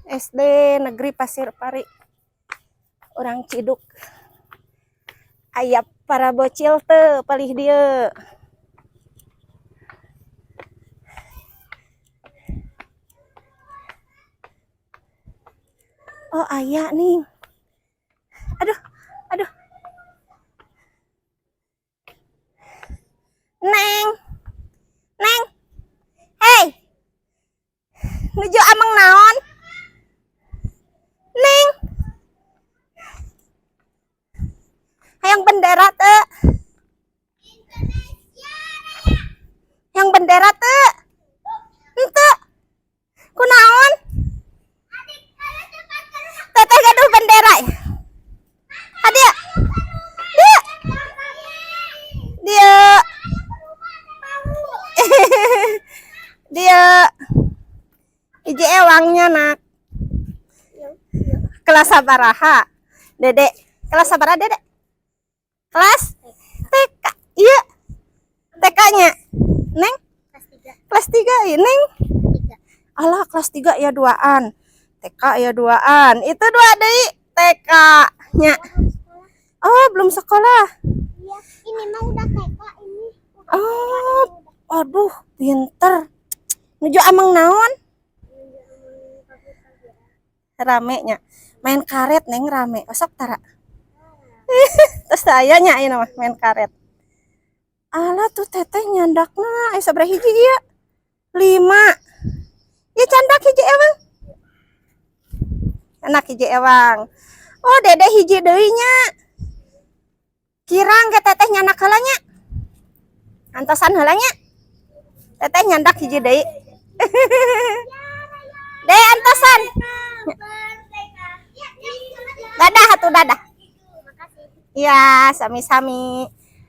SD Negeri Pasir Pari. Urang ciduk. Aya para bocil teu palih dieu. Oh, aya nih. Aduh, aduh. Neng. Neng. Hey. Nuju ameng naon? Neng. Hayang bendera teu? Yang bendera teu? Henteu. Kunaon? Teteh gaduh bendera. Hadia. Dia. Dia. Dia. Hiji ewangnya nak. Kelas sabaraha? Dedek. Kelas sabaraha, Dedek? Kelas TK. Iya. TK-nya. Neng? Kelas 3. Kelas 3, iya, Neng. 3. Alah, kelas 3 ya duaan. TK ya duaan. Itu dua deui TK-nya. Oh, belum sekolah. Iya, ini mah udah TK ini. Oh, aduh, pinter. Nuju ameng naon? Rame nya. Main karet, Neng, rame. Osok tara. Terus aya nya ieu mah main karet. Alah tuh teteh nyandakna aya sabaraha hiji ieu? 5. Ieu candak hiji ewang. Anak hiji ewang. Oh, dede hiji deui nya. Kirang ke teteh nyandak heula nya. Antosan heula nya. Teteh nyandak hiji deui. Deh antosan. Dadah atuh dadah. Iya, sami-sami.